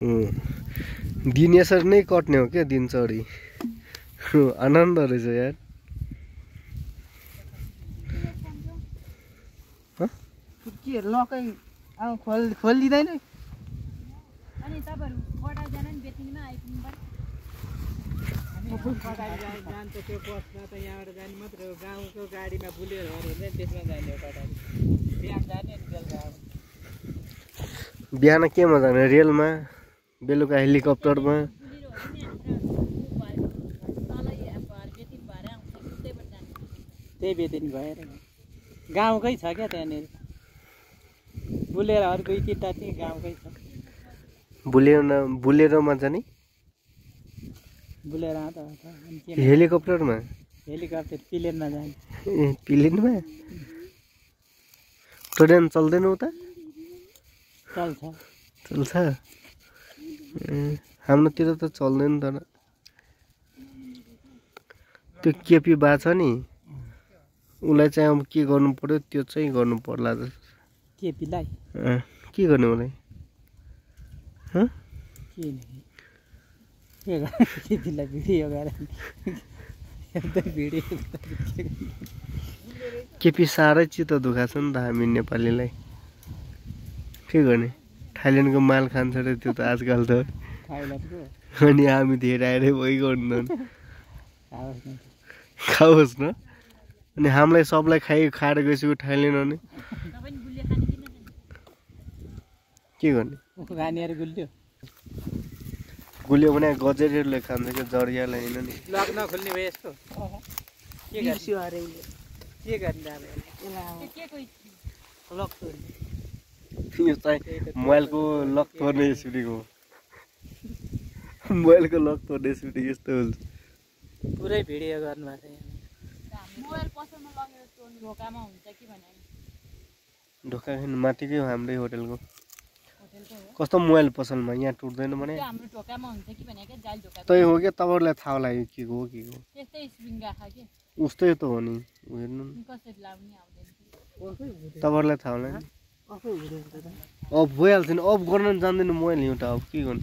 दिन यसरी नै कट्ने हो क्या दिनचरी आनन्द रहेछ यार के लकै अब खोलिदिँदैन अनि तपाईहरु बडा जान नि बेतिनीमा आइपुग्नु पर्यो जान्छ त्यो बसमा त यहाँबाट जाने मात्र हो गाउँको गाडीमा बुलेरोहरु हुन्छ त्यसमा जाने हो कटारी बिहान जाने अनि बेलुका बिहान केमा जाने रेलमा बेलुका हेलिकप्टरमा त्यही बेतिनी भएर गाउँकै छ क्या त्यहाँनिर बुलेरोहरु दुई तीनटा चाहिँ गाउँकै छ बुलेरोमा जाने बुलेरो त हेलिकप्टरमा हेलिकप्टर प्लेनमा जाने प्लेनमा ट्रेन चल्दैन उता चल्छ हाम्रोतिर त चल्दैन तर त्यो केपी बा छ नि उसलाई चाहिँ अब के गर्नु पर्यो त्यो चाहिँ गर्नु पर्ला केपीलाई के गर्ने उसलाई केपीलाई भिडियो गरेर केपी साह्रै चित्त दुखाएको छ नि त हामी नेपालीलाई के गर्ने थाइल्यान्डको माल खान्छ रे त्यो त आजकल त अनि हामी धेरै आएर वही गर्नु खाओस् न अनि हामीलाई सबलाई खाएर गइसक्यो थाइल्यान्ड अनि के गर्ने गुलियो भने गजेरीहरूले खान्छ कि जरियालाई होइन नि लक नखोल्ने भयो यस्तो के गर्ने लक यो चाहिँ मोबाइलको लक तोड्ने सुटेको मोबाइलको लक तोड्ने सुटेको यस्तो हुन्छ पुरै भिडियो गर्नुभएको छ मोबाइल पसलमा लगेर तोड्नु ढोकामा हुन्छ कि भने ढोका माथिकै हो हाम्रै होटलको कस्तो मोबाइल पसलमा यहाँ टुट्दैन भने हाम्रो ढोकामा हुन्छ कि भने के जाल ढोका त्यही हो क्या तपाईँहरूलाई थाहा लाग्यो के हो त्यस्तै स्प्रिङ राखा के उस्तै त हो नि हेर्नु कसरी लाउने आउँदैन तपाईँहरूलाई थाहा होला नि अफ भइहाल्छ नि अफ गर्न जान्दैन मोबाइल एउटा अफ के गर्नु